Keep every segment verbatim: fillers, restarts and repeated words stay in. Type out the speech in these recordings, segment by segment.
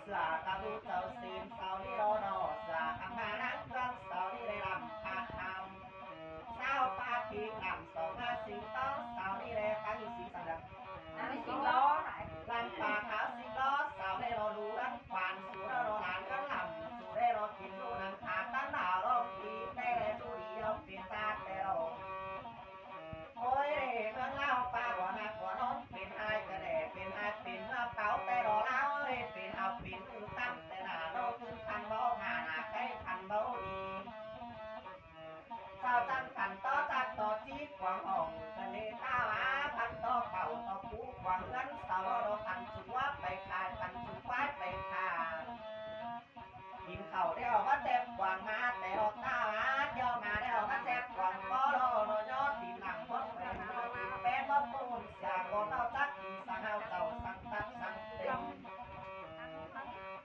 Sửa cả bu chầu xin sau đi lô đồ, sửa cả ma nắng cơn sau đi lê làm phạt hàm. Sao pha phi làm sau ma xin tố sau đi lê tăng xin sau đập. Làm pha kháo xin lô sau lê lô lũ đăng quan su lô lô lán cơn làm su lê lô kín lũ nắng phạt tán đảo lô kín tê lê su đi lô phiền ta tê lô. Ôi, ꞌmướng ꞌláo pá ꞌlụa ꞌnạ ꞌlụa ꞌnón, pên ꞌhại ꞌcọ đẻ, pên ꞌhại pên ꞌmưa páu té ꞌlụa ꞌláo ơi, pên ꞌhạu pên ꞌmưa tăm té ꞌnạ ꞌlụa ꞌmưa khăn báu ꞌnạ ꞌnạ ꞌcáy khăn báu đi. Sau chăn khăn tó chăn tó chí quảng hỏng, ꞌcọ đẻ ꞌtá ꞌva khăn tó pảu tó pú quảng ꞌngớn, sau ꞌlụa ꞌlụa khăn sú ꞌva pay khai, khăn sú ꞌva pay khai. Kín khảu đeo ꞌva chép quảng ꞌmá té ꞌlụa ꞌtá ꞌva, đeo ꞌmá đeo ꞌva chép quảng ꞌpó ꞌlụa ꞌlụa ꞌnhó tin lăng bók pên ꞌva pên ꞌva pun sia ꞌcọ ꞌnọ chắc đi săng ꞌhao chảu săng tắt săng têng.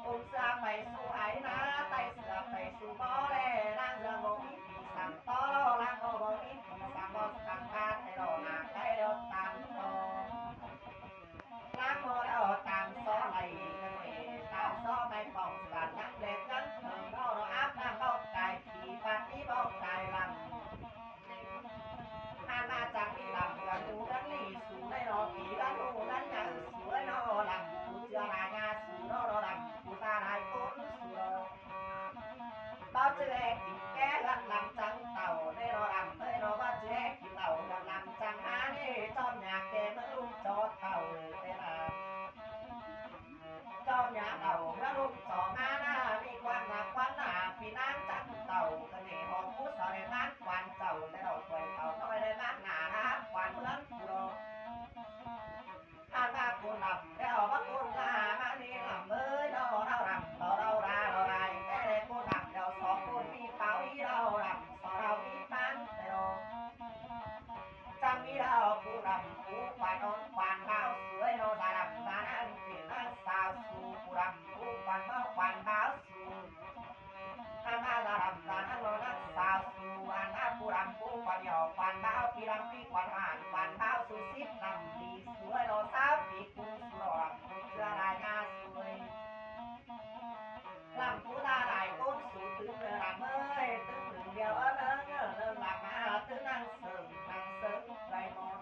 Pun sia pay su ải ꞌnạ, tay sia pay su bó lê, ꞌnáng sia báu ꞌmí phi săng tó ꞌlụa, ꞌnáng ꞌcọ báu ꞌmí phi săng báu săng bát, té ꞌlụa ꞌnạ ꞌcáy ꞌlụa tăm tó. Lăng ꞌmưa ꞌlẹo tang so đảy, tang so ꞌmạy pỏng săn ꞌnăng đét ꞌnăng thơng ꞌlụa ꞌlụa áp ꞌnăng báu cai, phi bát ꞌmí báu cai lăng. ꞌHan ꞌva chắng đi lăng ꞌcọ ꞌlụa ꞌlụa ꞌlí su ꞌlé ꞌlụa, phi ꞌlụa ꞌlụa ꞌlụa ꞌnhá su ꞌlé ꞌlụa lăng, ꞌcọ ꞌchưa ꞌnạ ꞌnhá su ꞌlụa ꞌlụa lăng, ꞌcọ ta đảy ꞌcốn su ꞌlụa. Báu ꞌchưa ꞌhế kín ké ꞌlươn lăng chắng tảu ꞌlé ꞌlụa lăng, ꞌlé ꞌlụa báu ꞌchưa ꞌhế kín tảu ꞌlươn lăng chắng há ꞌnị, ꞌchom ꞌnhá ké ꞌmưa ꞌlum ꞌchọ tảu ꞌlới té ꞌnạ. ꞌChom ꞌnhá tảu ꞌmưa ꞌlum ꞌchọ ꞌmá ꞌnạ, ꞌmí quan ꞌnạ quan ꞌnạ, phi ꞌnáng chắng tảu, ꞌcọ ꞌnị hảư pú sau đảy ꞌmán quan chảu, té ꞌlụa quay tảu ꞌnọi đảy ꞌmán ꞌnạ ꞌnạ quan ꞌmướng cu ꞌlụa. ꞌHan ꞌva ꞌcốn lăm ꞌlẹo ꞌva ꞌcốn ꞌlạ ꞌmá ꞌnị lăm ới, ꞌlụa ꞌlụa lăm, ꞌlụa ꞌlụa ꞌlạ ꞌlụa đảy, té ꞌlẹo ꞌcốn lăm ꞌlẹo song ꞌcốn ꞌmí páo đi ꞌlụa lăm, song ꞌlụa ꞌmí ꞌpán té ꞌlụa. Chắng ꞌmí ꞌlẹo pú lăm pú quan ꞌnón quan báo su ới ꞌlụa, da lăm da ꞌnăng pên ꞌnăng sao su, pú lăm pú quan báo quan báo su. ꞌHan ꞌva da lăm da ꞌnăng ꞌlụa ꞌnăng sao su, ꞌhan ꞌva pú lăm pú quan yau quan báo, phi lăm phi quan ꞌhán quan báo su síp lăm đi su ới ꞌlụa, sao phi ꞌcốn su ꞌlụa lăm ꞌcọ ꞌchưa đảy ꞌnhá su ới. Lăm pú ta đảy ꞌcốn su tứm ꞌnưng lăm ới, tứm ꞌnưng điêu ới ꞌnưng, ꞌnưng lăm ꞌmá tứm ꞌnăng sớng, ꞌnăng sớng lai mon.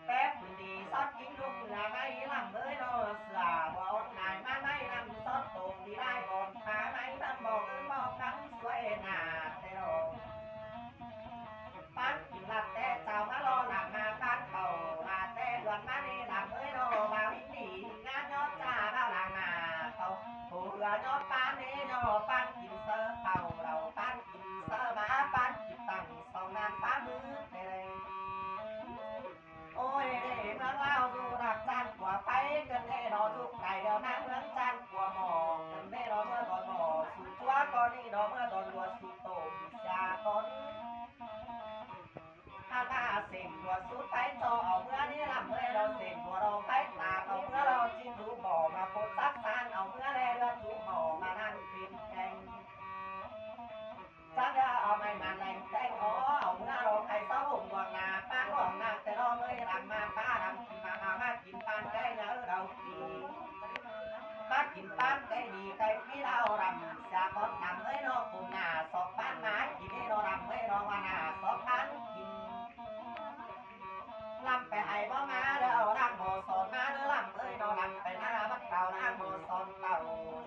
Pép đi sót kính lung ꞌnạ ꞌmá ꞌnị lăm ới ꞌnọ, sửa bó ón nải ꞌmá ꞌmá ꞌnị lăm sót tông đi lai bón phá ꞌmá ꞌnị lăm bó ứn bó cắm suối ꞌnạ té ꞌlụa. Pán kín lặt té chảu ꞌmá ꞌlụa lăm ꞌmá pán báu lặt té ꞌlươn ꞌmá ꞌnị lăm ới ꞌnọ, báu ꞌhịt đi ꞌnhá ꞌnhó ꞌchạ báu lăm ꞌnạ tảu. Hảư ꞌhứa ꞌnhó pán ꞌnị ꞌnọ, pán kín ꞌsớ pảu đaư, pán kín ꞌsớ ꞌmá, pán kín tẳng song ꞌnặn pán ꞌmứ té đảy. Ôi, ꞌmướng ꞌláo ꞌdụ đạp ꞌchăn của pháy, cơn ꞌnê đó ꞌdụ cải đèo ꞌnáng ꞌmướng ꞌchăn của mỏ, cơn ꞌnê đó ꞌmưa đón mỏ, su ꞌchua con đi đó ꞌmưa đón đùa su tổ sia con. ꞌHan ꞌva sển đùa su pháy ꞌchọ au ꞌmưa ꞌnị lăm ới, ꞌlẹo sển đùa đaư pháy ta au ꞌmưa ꞌlẹo ꞌchí ꞌdụ mỏ ꞌmá ꞌcột sắc san au ꞌmưa ꞌlẹo ꞌdụ mỏ ꞌmá ꞌnặn pên keng. Chắc ꞌlẹo au ꞌmạy mẳn lẻng teng ó, au ꞌmưa ꞌlẹo khay sáu hôm luông ꞌnạ, pán luông ꞌnạ té ꞌlẹo ꞌmơi lăm ꞌmá pá lăm kín ꞌmá ꞌmá ꞌmá kín pán khay ꞌnhá ꞌlẹo đi. Pán kín pán khay đi khay ꞌmí ꞌlẹo lăm sia con lăm ới ꞌnọ, ꞌcốn ꞌnạ sók pán ꞌmá kín ꞌnị ꞌnọ lăm ới ꞌnọ, ꞌmá ꞌnạ sók pán kín. Lăm pay hảư báu ꞌmá đaư, ꞌnáng báu son ꞌmá đaư lăm ới ꞌnọ, lăm pay ꞌnạ bắt đầu ꞌnáng báu son tảu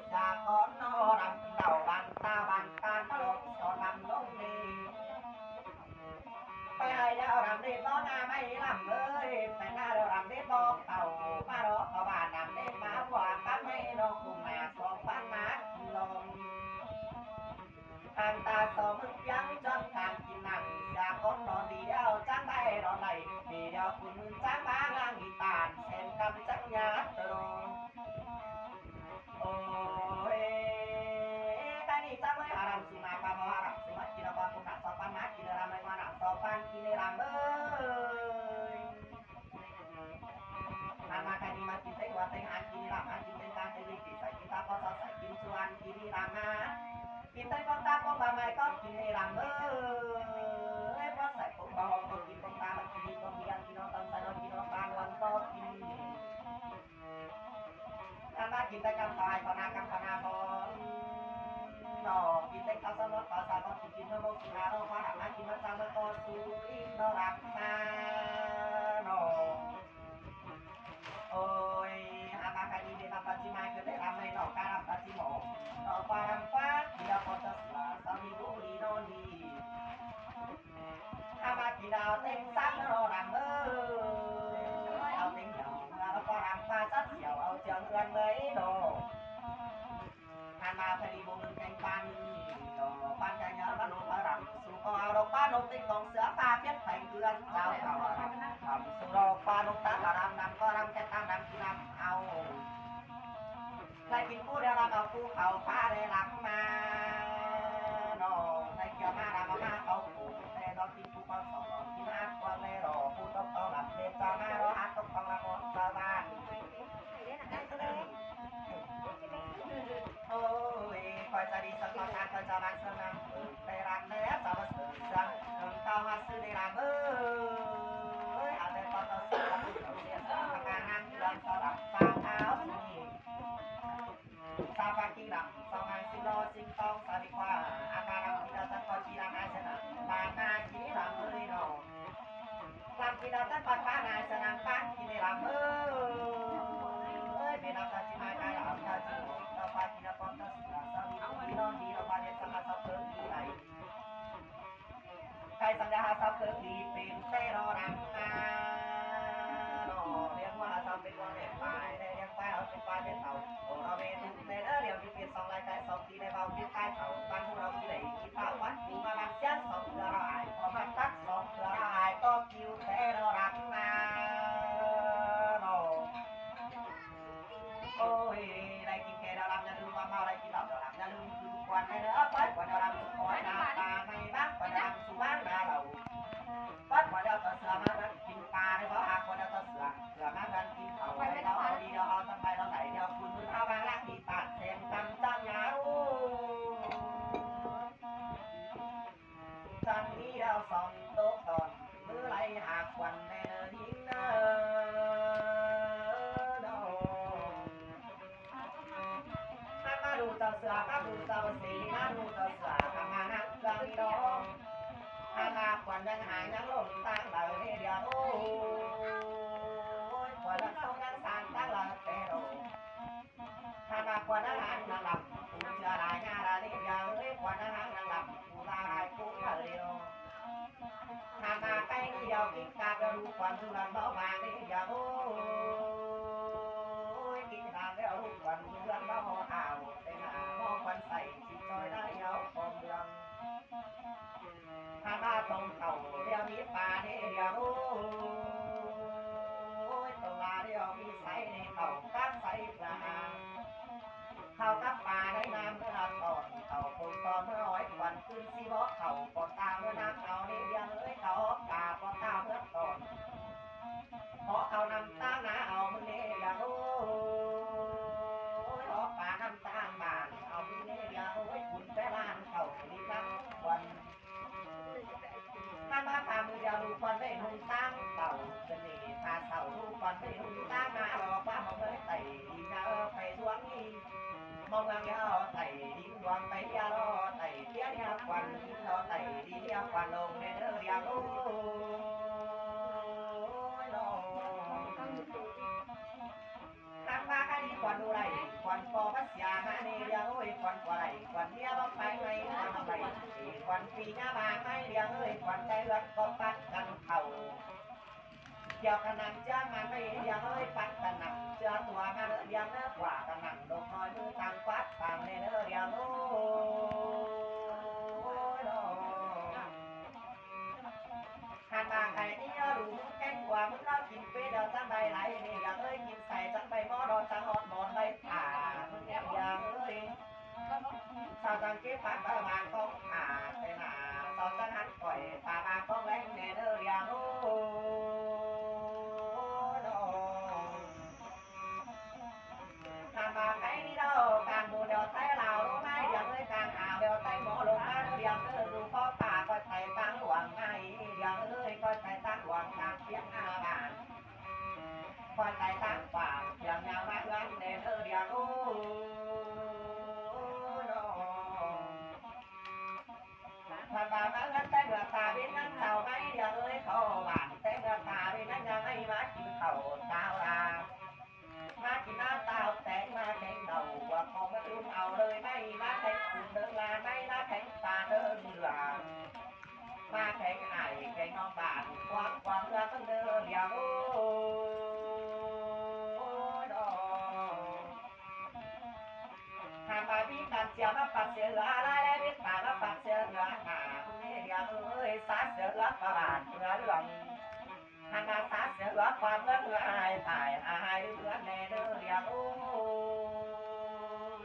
sia con ꞌnọ, lăm tảu bản ta bản ta ꞌmá ꞌlống son lăm ꞌlống đi. Pay hảư đaư lăm đi báu ꞌnạ ꞌmạy lăm ới, pay ꞌnạ đaư lăm đi báu tảu ꞌmá ꞌlống, có bản lăm đi ꞌmá bua cắp ꞌmạy ꞌnọ, ꞌcốn ꞌnạ son pán ꞌmá kín lông. Ăn ta so ꞌmứng ꞌpiếng ꞌchọn can kín nẳng, sia con đón đi ꞌlẹo chắng đảy đón đảy, đi ꞌlẹo ꞌcốn ꞌmướng chắng ꞌmá ꞌnáng đi tản, sen căn chắng nhá tơ đô. Ôi, cái đi chắng ꞌmới hả lăm su ꞌmá pa ꞌmá hả lăm su ꞌmá kín ꞌnạ pa ꞌcốn ꞌnạ so pán ꞌmá kín ꞌnạ lăm ới, ꞌmá ꞌnạ so pán kín ꞌnạ lăm ới. Ăn ꞌmá cái đi ꞌmá kín ꞌtếng ꞌva ꞌtếng hán kín ꞌnạ lăm ꞌmá, kín ꞌtếng ta ꞌtếng đi, kín sai kín ta ꞌcọ so sai kín su ăn kín ꞌnạ lăm ꞌmá. Kín ꞌtếng ꞌcóng ta ꞌcóng ba mai ꞌcọ kín ꞌnạ lăm ới. Ê, ꞌcóng sai ꞌcóng ba hom ꞌcọ kín ꞌcóng ta ꞌmá kín đi ꞌcóng đi ăn kín ꞌnọ tăm sai ꞌnọ kín ꞌnọ ta ăn ꞌcọ kín. Té căm khỏi khỏi nạ căm khỏi nạ bó. Nó, kin té kháo sáo lốt khỏi sáo bó kin kin nó bốc kin nạ nó khóa đẳng nạ kin nó chăm nó có su kin nó đẳng nạ. Nó. Ôi, hả ta khai đi để ta ta chi mai cứ té đẳng này nó ca đẳng ta chi mổ. Nó qua đẳng qua, đi đẳng con ta sửa, sao đi bố đi nó đi. Hả ta kin đẳng tên sáng nó đẳng ơi. Ao tên đẳng, nó qua đẳng qua sắt dẻo, ao trường ươn với nó. Hàn mà phải đi bộ đường canh pan, ờ, pan canh nhớ bắt nộp ở đằng, su có áo độc pan nộp tinh tổng sửa pha biết thành ươn, chào chào ở đằng, ẩm su độc pan nộp tá ở đằng, đằng có đằng, cái tan đằng, cái đằng, ao. Lại kin cú đeo đằng, ao cú khẩu pha để lắng mà, nó, lại kia mà đằng, mà khẩu cú, để nó kin cú con sổ, kin hát con lê đồ, cú tốc tốc lắm, để cho mà nó hát tốc tốc lắm, nó sao ba. Ôi, khỏi ra đi sân con ăn, khỏi cho bạn sân ăn. Tê răng nè, cho bạn sân sân. Đừng tao mà sư đi làm ơi. Ăn đây con tao sư làm ơi. Thằng ăn ăn, làm sao làm sao tháo sư nhỉ. Sao bạn kinh làm, sao mà sư lo sinh con, sao đi qua. Ăn ba năm đi ra sân con chi làm ai sân à. Ba na chi làm ơi đâu. Lăm kin đao tắt bát bá nai sa năng bát kin đe lăm ơi. Ơi, bê năm ta chi mai cai lăm ta chi mông. Đao bát kin đao con ta sửa sao đi, đi đao đi, đao bát đen sa ha sắp cớ đi này. Cai sang đa ha sắp cớ đi, pên tê đo đăng ta. Đo, đen hoa ha sắp pên đo đen bài, đen đen bài, đo pên bài đen tàu. Đo đo đen tụ, đen đo đen đi pên song lai cai song. Đi đe vào đi cai tàu, bắn hô đao đi đẩy, đi thảo bắn, đi mà bắn xiết sóng cửa đao ải, có bắn tắt sóng cửa đao ải, có kiu té đao đắn na. Đo. Ôi, đai kin kẻ đao lăm nhà lưng, mà mau đai kin đao đao lăm nhà lưng, cứ quan đe đao, quái quan đao lăm, quái na, ta may bác, quan đao lăm, su bác na lầu. Bác quan đao tao sửa mà bác kin pa đe, bác hạc quan đao tao sửa. Sửa má găn kin khảu, bai đao au đi đao au, tăm bai đao đảy đao phun, mưn thao bang lác đi tản, sen tăm tăm nhà ru. Săn đi đao sòng tốc tòn, mưn lai hạc quăn nè nơ nín nơ. Đao. Hăn ma đu tao sửa, hăn đu tao sửa, hăn đu tao sửa, hăn ma hăn găn đi đao. Hăn ma quăn nhăng hài nhăng lông tang đau nê điêu ôi. Quăn nhăng sông nhăng san tang đau tê đô. Hăn ma quăn nhăng hăn nhăng lăm, tŭ sia đai nha đai nê điêu ơi. Quăn nhăng hăn nhăng lăm, tŭ sia đai cúng đau điêu. Hăn ma cai nê điêu kính cáp điêu đu quăn đu lăn báu vang nê điêu ôi. Kính cáp điêu đu quăn đu lăn báu hao tê na, báu quăn sảy chỉ choi đai điêu khom lăng. Hăn ma tông khảu điêu mí pa nê điêu ôi. Tông la điêu mí sáy nê khảu cắp sáy pla. Khảu cắp pa đảy năm ꞌmứa tỏn, khảu phông tỏn ꞌmứa ói quăn ꞌcứn ꞌsí bók khảu pó ta ꞌmứa nắng au nê điêu ới, khảu ók pa pó ta ꞌmứa tỏn. Bók khảu năm ta ná au ꞌmứa nê điêu ới, ók pa năm ta bản au ꞌmứa nê điêu ới, cún pé ꞌlan khảu đi nắng quăn. Hăn ma pha ꞌmứa điêu đu quăn ꞌvạy ꞌnung tang tảu, cơn nể pha sảu đu quăn ꞌvạy ꞌnung tang ná lo ꞌquá ꞌmá ꞌmới tảy đi ꞌna ơ pay duống đi. ꞌMá ꞌmướng điêu tảy đi duống pay điêu lo tảy tiế điêu quăn đi lo tảy đi điêu quăn lông nê ꞌnớ điêu ôi lo. Hăn ma cai đi quăn đu đảy, quăn co bắt sia ꞌmá nê điêu ơi, quăn co đảy, quăn nia bók pay ꞌmạy, quăn đảy, quăn phi ꞌna ba ꞌmạy điêu ơi, quăn té ươn có bắt căn khảu. Điêu căn nẳng ꞌchớ ꞌmắn ꞌmạy điêu ơi, bắt căn nẳng ꞌchớ tua ꞌmắn điêu ꞌnớ, quả căn nẳng độc nói ꞌmứ tăng quát tăng nê ꞌnớ điêu ơi lo. Hăn ma cai đi đu ꞌmứng kéng quà ꞌmứng ꞌnớ kin pê điêu chắng đảy lai nê điêu ơi, kin sảy chắng đảy ꞌmó đo chắng ót ꞌmón đảy thả ꞌmứng nê điêu ơi. Sao chắng kếp phát ba ba cóng thả tê na, sao chắng hăn khỏi ta ba cóng ꞌlẹng nê ꞌnớ điêu ôi lo. Hăn ma cai đi đao, cang bu điêu ꞌtái lao ꞌlống ꞌmá điêu ơi, cang hao điêu ꞌtái ꞌmó ꞌlống ꞌmá điêu ơi, đu có pà ꞌcoi ꞌtái tang luông ꞌmá điêu ơi, ꞌcoi ꞌtái tang luông tang piếng ꞌna bản. ꞌCoi ꞌtái tang quảng piếng ꞌna ꞌmá ươn nê ꞌnớ điêu ơi. เสือร้ายและมิตรป่าและปักเสือเหลือหนา เรียกเอ้ย สาเสือเหลือประหลาดเหลือเรื่อง หันมาสาเสือเหลือความเรื่องเหลืออาย ถ่ายอายเหลือแน่เด้อ เรียกโอ้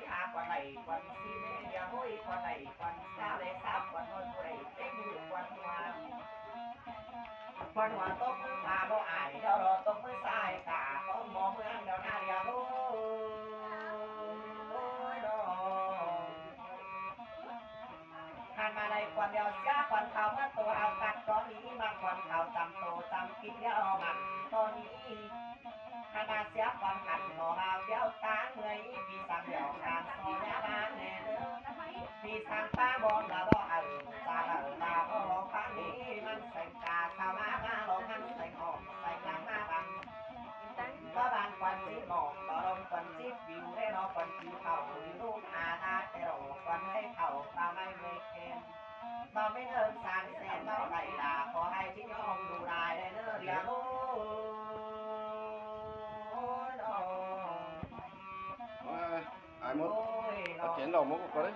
ย หาก่อนไหนก่อนสิแม่ เรียกโอ้ย ก่อนไหนก่อนสาเลยสาก่อนโน้นผู้ใดเต็มมือก่อนหัว คนหัวตกมือขวาบ่อาย เดี๋ยวรอตกมือซ้าย ตาก็มองเมืองเดี๋ยวหน้าเรียกโอ้ยน้อง หันมาในคนเดียวเสียคนเขาเมื่อตัวเอากัดก็มี บางคนเขาจำโตจำกินเดียวมันตัวนี้ หันมาเสียคนหันหมอมาเดียวตาเมื่อย ปีสังเดียวการสอนยาบ้านแน่เด้อ ปีสังป้าบอกละบอกเอา ตาละตาก็บอกฟังนี้ มันแสงกาสามามาลองมันแสงออก ใส่กลางมาบัง ก็บางคนจีหมอก ก็ลมคนจีปิวได้รอคนจีเขาอยู่ลูกหาตาแต่รอคนให้เขาตาไม่เมื่อยแคน บ่ไม่เอิ้นสามแสนเท่าไหร่ล่ะ ขอให้ที่น้องดูได้เด้อ เรียกโอ้ยน้อง ว่าอายหมด โอ้ยน้อง เขียนเราหมดก็ได้